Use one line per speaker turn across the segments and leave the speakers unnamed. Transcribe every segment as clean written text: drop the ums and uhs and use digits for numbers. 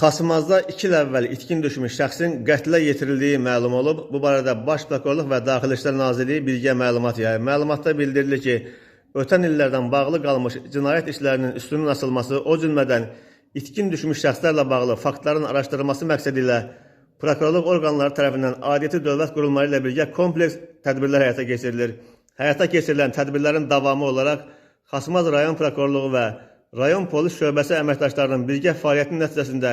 Xaçmazda 2 il əvvəl itkin düşmüş şəxsin qətlə yetirildiyi məlum olub. Bu barədə Baş Prokurorluq və Daxili İşlər Nazirliyi birgə məlumat yayıb. Məlumatda bildirilir ki, ötən illərdən bağlı qalmış cinayət işlərinin üstünün açılması, o cümlədən itkin düşmüş şəxslərlə bağlı faktların araşdırılması məqsədi ilə prokurorluq orqanları tərəfindən aidiyyəti dövlət qurumları ilə birgə kompleks tədbirlər həyata keçirilir. Həyata keçirilən tədbirlərin davamı olaraq Xaçmaz rayon prokurorluğu və rayon polis şöbəsi əməkdaşlarının birgə fəaliyyətinin nəticəsində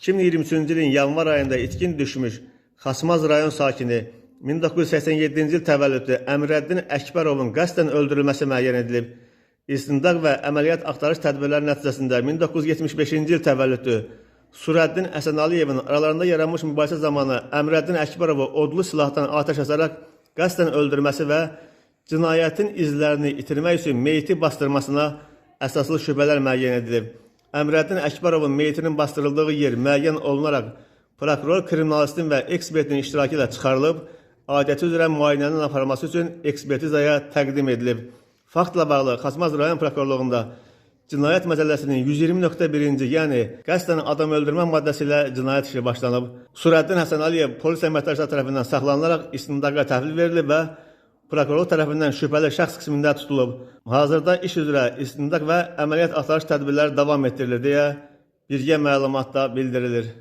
2023-cü ilin yanvar ayında itkin düşmüş Xaçmaz rayon sakini 1987-ci il təvəllüdlü Əmrəddin Əkbərovun qəsdən öldürülməsi müəyyən edilib. İstintaq və əməliyyat axtarış tədbirləri nəticəsində 1975-ci il təvəllüdlü Surəddin Həsənaliyevin aralarında yaranmış mübahisə zamanı Əmrəddin Əkbərovu odlu silahdan atəş açaraq qəsdən öldürməsi və cinayətin izlərini itirmək üçün meyiti bastırmasına əsaslı şübhələr müəyyən edilib. Əmrəddin Əkbərovun meyitinin bastırıldığı yer müəyyən olunaraq prokuror, kriminalistin və ekspertin iştirakı ilə çıxarılıb, adəti üzrə müayinənin aparılması üçün ekspertizaya təqdim edilib. Faktla bağlı Xaçmaz rayon prokurorluğunda Cinayət Məcəlləsinin 120.1-ci, yəni qəsdən adam öldürmə maddəsi ilə cinayət işi başlanıb. Surəddin Həsənəliyev polis əməkdaşları tərəfindən saxlanılaraq istintaqa təhvil verilib və prokurorluq tərəfindən şübhəli şəxs qismində tutulub. Hazırda iş üzrə istintaq və əməliyyat axtarış tədbirləri davam etdirilir deyə birgə məlumatda bildirilir.